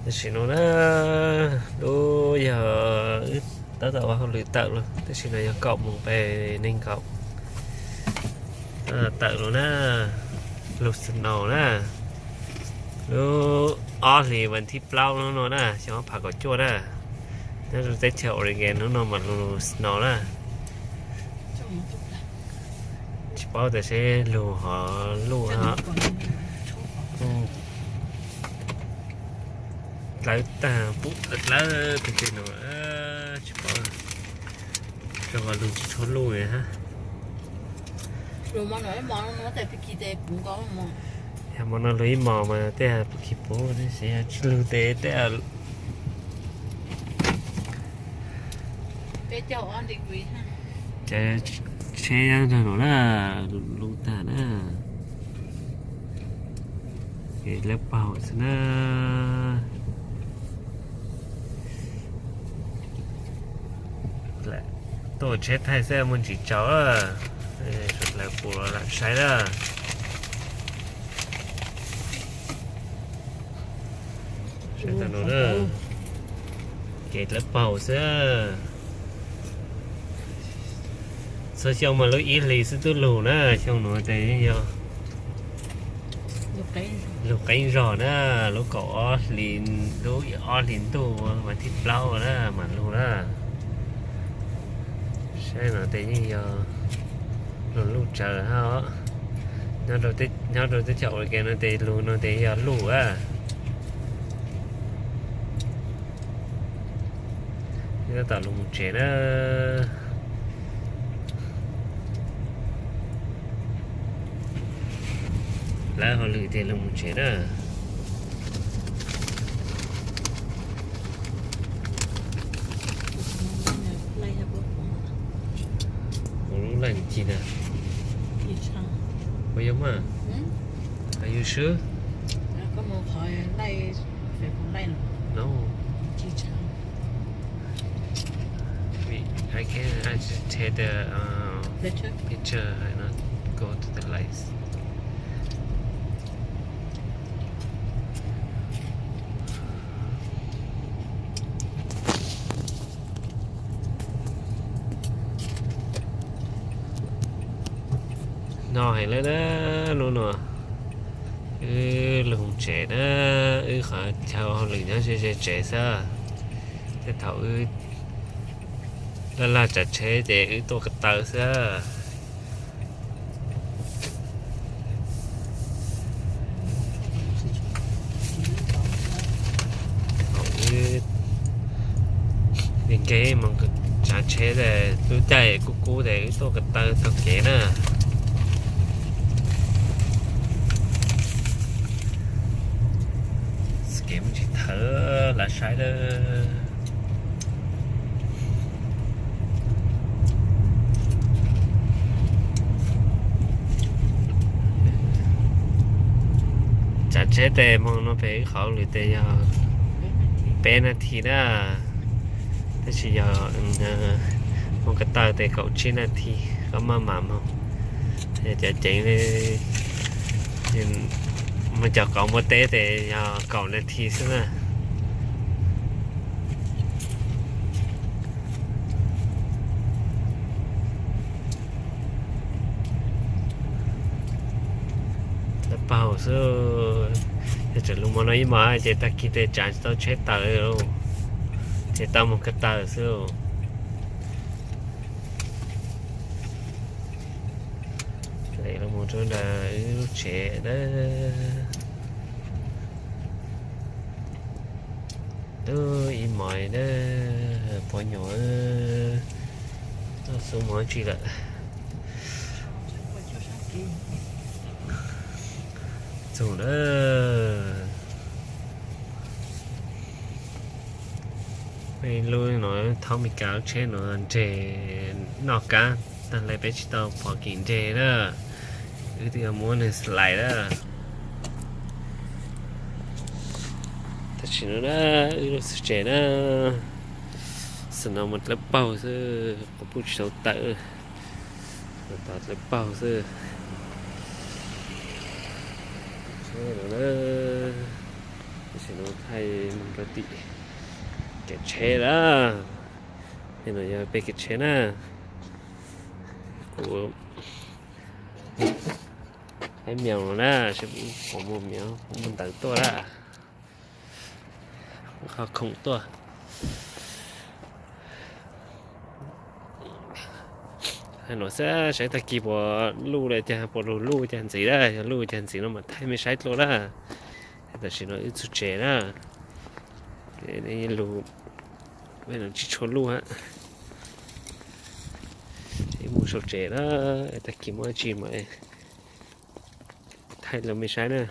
Tam sim no na, lub yog wb tab tom ua hauj lwm tawm los, tam sim no yog kaum moos pem nees nkaum. Tawm los na, lug snow na, lub ob hlis vas thib plaub hnub no na, xyoo ob phav kaum cuaj na, nyob rau teb chaws Oregon hnub no mas lug snow na. Tsis paub tias seb lug hov luj. Dlawb tag pub dlawb tag tej no, tsis paub, rau qhov lug tsis tshua luj hab. Yog hmo no lug ib hmos mas tej pub khi puv, tab sis yog tsis lug tes tej ces tsheb nyob nrag no na, luj tag na. Ces lawv paug xwb na. Tuaj tsheb thaij xwb muaj ntsis tsaus, sawv daws pum los lam saib na. Saib tau no na, ces lawv paug xwb. Txhua xyoo mas lub ib hlis xwb twb lug na, xyoo nuav tes yog lug qeeb zog na, lub kaum ob hlis, lub ob hlis ntuj vas thib plaub na mam lug na. Saib no tes yeej yog lug luj tsawv hab os. Nyob rau teb chaws Oregon no tes lug no tes yog luj a. Tab tom lug mus tsev na. Lawv hauj lwm tias lug mus tsev na. Kuv lub laj cig ntag. Puas yog mas? Are you sure? No. Wait, I can, I just take the uh, picture and not go to the lights. No heev lawm na, hnub no wb lug tsev na, wb qhov chaw hauj lwm nyob ze ze tsev xwb. Tej thaum wb laj laj tsav tsheb ces wb tuaj ko taw xwb. Thaum wb nkees nkees moog tsav tsheb, lub caij kub kub tes wb tuaj ko taw taug kev na. Kev muaj tsis thawv, lam saib lawm. Tsav tsheb tes moog no pem wb qhov hauj lwm tes yog peb nas this na, tab sis yog moog ko taw tes kaum tsib nas this koj maj mam moog. Cov ceev li moog cov qauv npua teb tes yog kaum nas this xwb na. Lawv paug xwb, yog tseem lug hmo no ib hmos ces tag kis tes tsav tsis tau tsheb tawm, ces tau moog ko taw xwb. Lawv mus rau nram wb lub tsev na. Tub ib hmos na, pog nyuam txhob xub mus dab tsi lawm. Txug na, lub no thaub Mes Kas lub tsheb no nres noj kab tag lawm, peb tsis tau pom kev nres na. Wb twb yuav muab nws slide na. Tam sim no na, wb lub tsev na, snow mas dlawb paug xwb, quas puj tsis tau tawm, dlawb paug xwb. Tam sim Thaij mus rau tim kev tsheb lawm. Tej no yog peb kev tsheb na. Kuv thaij mias no na, saib puas muaj mias, puas muaj ntawv tuaj na. Qhov khoom tuaj. Hais no xwb, saib tag kis puas luj li cas, puas lug luj cas ntxiv na, yog luj cas ntxiv no mam thaij mej saib dua na. Tam sim no wb txug tsev na, lug, tsis tshua luj hab. Wb mus sau tsev na, tag kis muaj dab tsi mas thaij rau mej saib na.